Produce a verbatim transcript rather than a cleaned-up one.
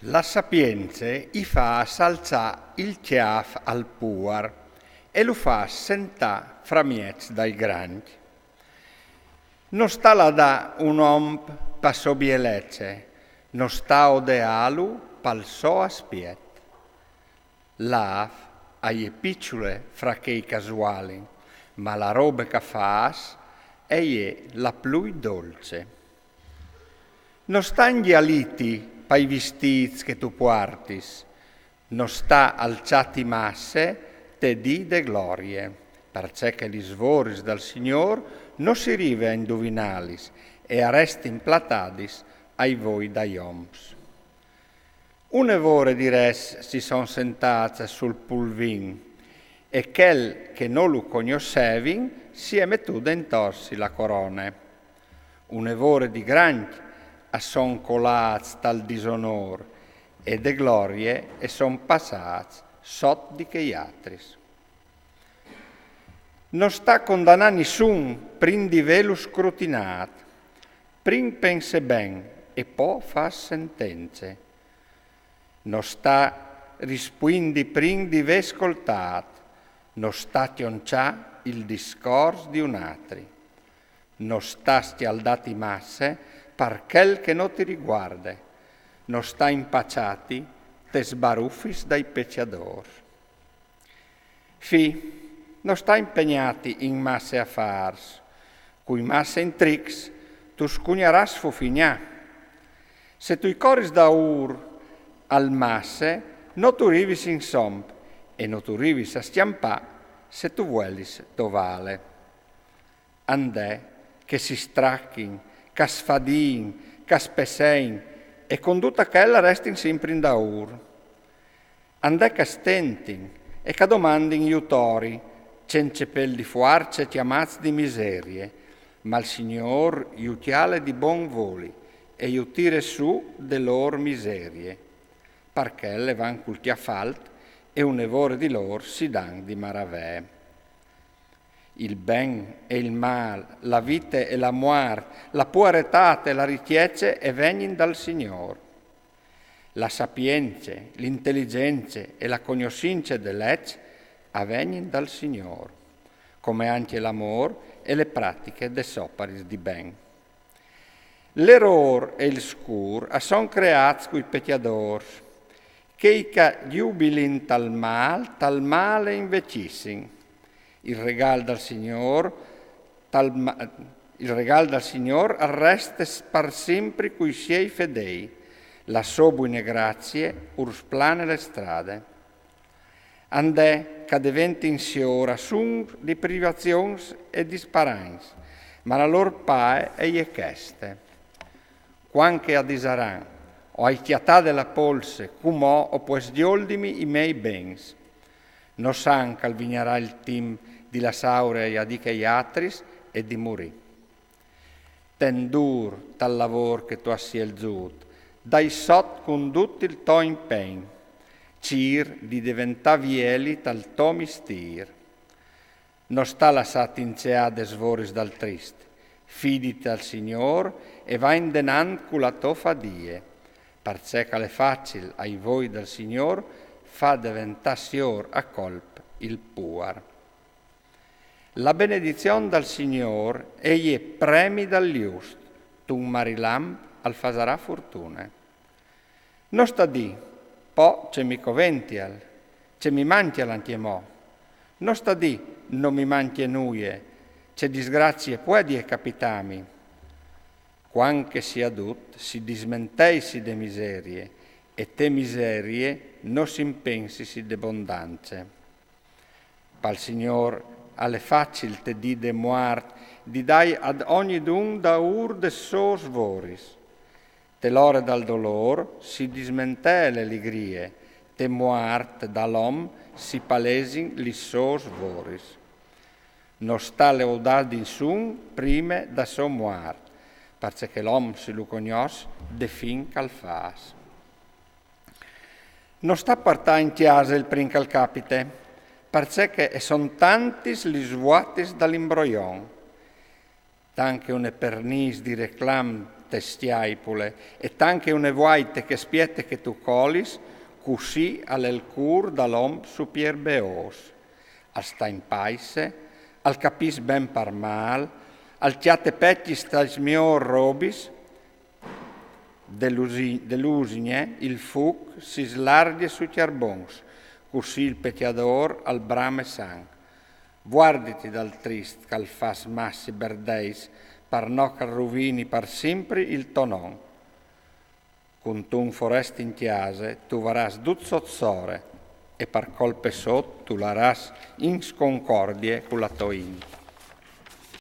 La sapience i fâs alçâ il cjâf al puar e lu fâs sentâ framieç dai grancj. No sta ladâ un om pa sô bielece, no sta odeâlu pal so aspiet. La âf e je piçule fra chei ch'a svualin, ma la robe ch'a fâs e je la plui dolce. No sta ingjaliti pai vistîts che tu puartis, no sta alçâti masse te dì de glorie, parcè che lis voris dal Signôr no si rive a induvinâlis e a restin platadis ai voi dai oms. Une vore di res si son sentâts sul pulvin, e chel che no lu cognossevin si è metût intorsi la corone. Une vore di grancj a son colâts tal disonôr, e de glorie e son passâts sot di chei atris. No sta condanâ nissun prin di vêlu scrutinât, prin pense ben e po fâs sentence. No sta rispuindi prin di vê scoltât, no sta cjonçâ il discors di un atri. No sta scjaldâti masse par chel che no ti riguarde, no sta impaçâti tes barufis dai pecjadôrs. Fi, no sta impegnâti in masse afârs, cui masse intrics tu scugnarâs fufignâ. Se tu i coris daûr al masse, no tu rivis insom e no tu rivis a scjampâ se tu vuelis dovâle. Andè ch'a si strachin, ch'a sfadiin, ch'a spessein, e cun dut achel a restin simpri indaûr. Andè ch'a stentin e ch'a domandin jutori, cence pêl di fuarce cjamâts di miserie, ma il Signôr ju cjale di bon voli e ju tire sù de lôr miserie, parcè le van cul cjâf alt e une vore di lôr si dan di maravee. Il ben e il mâl, la vite e la muart, la puaretât e la ricjece e vegnin dal Signôr. La sapience, l'inteligence e la cognossince de leç a vegnin dal Signôr, come ancje l'amôr e le pratiche des oparis di ben. L'erôr e il scûr a son creâts cui pecjadôrs. Chei ch'a jubilin tal mâl, tal mâl e invecissin. Il regâl dal Signôr, tal ma-, il regâl dal Signôr al reste s-, par simpri cui siei fedei. La sô buine gracie ur splane le strade. Andè ch'a deventin siôr a sun di privazions e di sparagns, ma la lôr pae e je cheste. Cuant che a disaran: «O ai cjatade la polse, cumò o pues gjolimi i mei bens». No san ch'al vignarà il timp di lassâur a di chei atris e di murî. Ten dûr tal lavôr che tu âs sielzût, dai sot cun dut il to impegn, cîr di deventâ vieli tal to mistîr. No sta lassâti inceâ des voris dal trist, fiditi al Signôr e va indenant cu la tô fadie, parcè ch'al è facil ai voi dal Signôr fâ deventâ siôr a colp il puar. La benedizion dal Signôr e je premi dal just, tun marilamp al fasarà furtune. No sta dî: «Po ce mi covential, ce mi mancjal ancjemò». No sta dî: «No mi mancje nuie, ce disgracie puedie capitâmi». Cuant che si à dut, si dismenteisi de miserie, e te miserie no s'impensisi de bondance. Pal Signôr al è facil te dì de muart di dâi ad ognidun daûr des sôs voris. Te l'ore dal dolôr si dismentee le ligrie, te muart dal om si palesin lis sôs voris. No sta leudâ nissun prime da sô muart, parcè che l'om si lu cognòs de fin ch'al fâs. No sta puartâ in cjase il prin ch'al capite, parcè che e son tantis lis vuatis dal imbroion. Tant che une pernîs di reclam te sciaipule, e tant che une vuaite che spiete che tu colis, cussì al è il cûr dal om su Pier Beôs. Al sta in paise, al capìs ben par mâl, al cjate pecjis tais miôr robis, de l'usi-, de l'usigne il fûc si slargjie su cjarbons, cussì il pecjadôr al brame sanc. Vuarditi dal trist ch'al fâs massi berdeis, par no ch'al ruvini par simpri il to non. Cuntun forest in cjase tu varâs dut sot sore, e par colpe sot tu larâs in sconcordie cu la tô int.